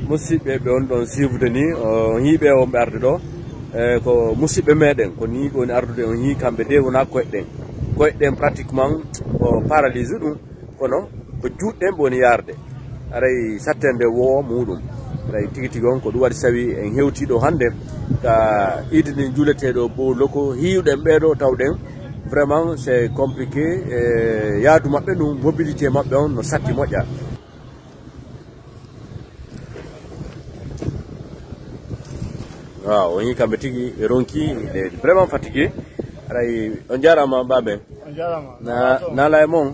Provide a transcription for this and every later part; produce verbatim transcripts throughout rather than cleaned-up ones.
Musidɓe ɓe on ɗon suivre ni, on yii ɓe wonɓe arde ɗo, e ko musidɓe meɗen, ko ni woni ardude, on yii kamɓe de wona koyɗen. Koyɗen pratiquement ko paralyse ɗum, kono ko juuɗɗen ɓe woni yarde. Aray sattende wo muɗum. Aray tigi tigi on ko ɗum waɗi sawi en hewti ɗo hannde ka iidi ndin juuleteeɗo bo loko hiiwɗen ɓeeɗo tawɗen. Vraiment c'est compliqué, e yaadu maɓɓe ndun, mobilité maɓɓe on no satti moƴƴa. Waaw, on yii kamɓe tigi ɓe ronki, ɓe vraiment fatigué. Aray on jaaraama baabe. On jaaraama. Na, na la e mon.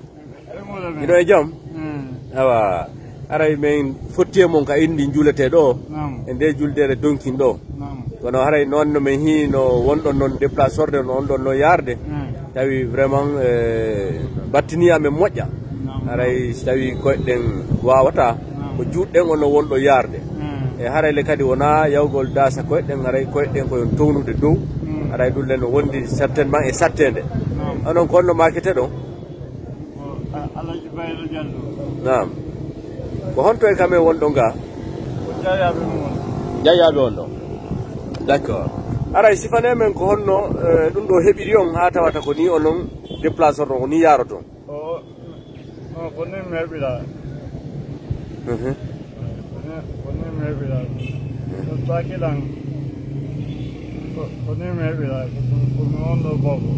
Ino e jam? Mm. Awa. Aray men fotti e mon ka indi juuletee ɗo. Naam. E nde juldeere donkin ɗo. Naam. Kono haray noon no men hii no wonɗon noon déplacé orde, no wonɗon noon yaarde. Mm. Tawi vraiment, eh, battini amen moƴƴa. Naam. Haray si tawi koyɗen waawata, naam, ko juuɗɗen on no wonɗo yaarde. Mm. E haray le kadi wona yawgol daasa koyɗen, haray koyɗen ko yon townude dow. Mm. Haray ɗum le no wondi certainement e satteende. Naam. Onon ko honno maakete ɗon? Ko A-, Alaji Baylo Jallo. Naam. Ko honto e kamen wonɗon ga? Ko jayaaɓe mon. Jayaaɓe on ɗon. D'accord. Aray, sifane men ko honno, eh, ɗum ɗo heɓiri on haa tawata ko ni onon déplacé oton, ko ni yaaroton? O, o, ko ni mi heɓira. Mhm. Ko ni, ko ni mi heɓira. Ɗum taki lan. Ko, ko ni mi heɓira. Ko, ko mi wonɗo boobo.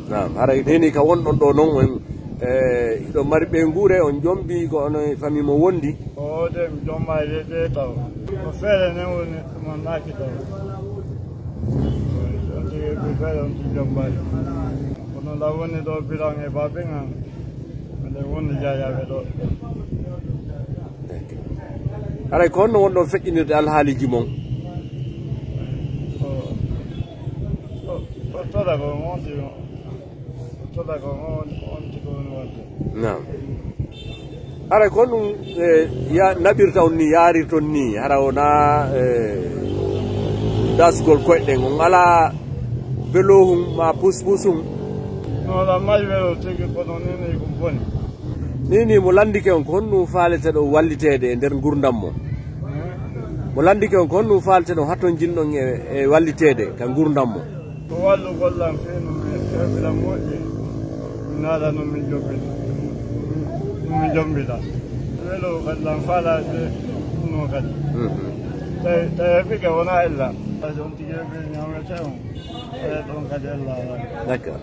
Naam, haray neni ka wonɗon ɗo non, on, eh, hiɗo mari ɓeynguure, on jombi ko onon e famille mo wondi? O de mi jombaali de, de taw. Ko feere nen woni ɗum on ɗaaki taw. On tigi ko feere on tigi jombaali. Kono la woni ɗo bilan e baaɓe ngan. Nde woni jayaaɓe ɗo. Haray ko honno wonɗon feƴƴinirde alhaaliji mon? Ko, ko, ko toɗa ko wonti, ko toɗa ko won-, wonti ko woni wonde. Naam. Haray ko honɗum, eh, ya-, naɓirta on ni, yaarirton ni, hara wona, eh, dasgol koyɗen, on alaa vélo hum ma pousse-pousse hum? Non, la mari vélo tigi kono ni ni ko boni. Ni, ni mo lanndike on, ko honɗum faalete ɗo walliteede e nder ngurdam mo? Mo lanndike on, ko honɗum faalete ɗo hattonjinɗon e, e walliteede ka ngurdam mo? Ko wallugol lan fii no mi heɓira moƴƴi, mi naada no mi jombi-, no mi jombita. Welo kadi lan faalaade ɗum no kadi. Mhm. Tawi, tawi heɓike wona illa. Tawi on tigi heɓi ñaamete on. Tawi ɗon kadi illa. D'accord.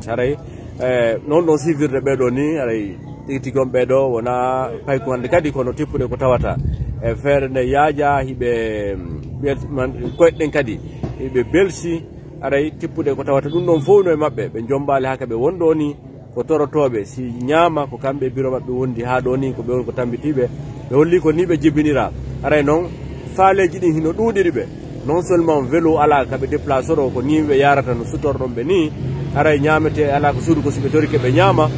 Haray, eh, noon ɗon siifirde ɓee ɗoo nii, haray tigi tigi on ɓee ɗoo wonaa payko hannde kadi, kono tippude ko tawata e feere nde yaaja, hiɓe, ɓe, man, koyɗe ɗen kadi hiɓe belsi, haray tippude ko tawata ɗum ɗon fof no e maɓɓe, ɓe jommbaali haa ka ɓe won ɗoo nii, ko torotooɓe, si ñaama ko kamɓe e biro maɓɓe wondi haa ɗoo nii, ko ɓe woni ko tammbitiiɓe, ɓe holli ko nii ɓe jibinira. Haray noon, faaleeji ɗin hino ɗuuɗiri ɓe. Non seulement vélo alaa ka ɓe déplacé oro, ko nii ɓe yaarata no sutorɗon ɓe nii. Haray ñaametee alaa ko suudu ko si ɓe torike ɓe ñaama.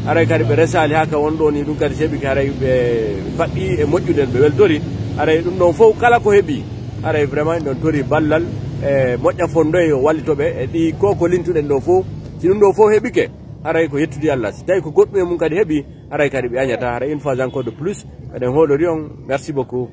Haray kadi ɓe resaali haa ka won ɗoo nii ɗum kadi seɓi ke haray ɓe faɗɗi e moƴƴude ɓe weltori. Haray ɗum ɗon fof kala ko heɓi. Haray vraiment en ɗon tori ballal e moƴƴa fondo e yo wallito ɓe e ɗi ko ko lintuɗen ɗo fof. Si ɗum ɗo fof heɓike, haray ko yettude Allah. Si tawi ko goɗɗum e mum kadi heɓi, haray kadi ɓe añata. Haray une fois encore de plus, eɗen hoolori on. Merci beaucoup.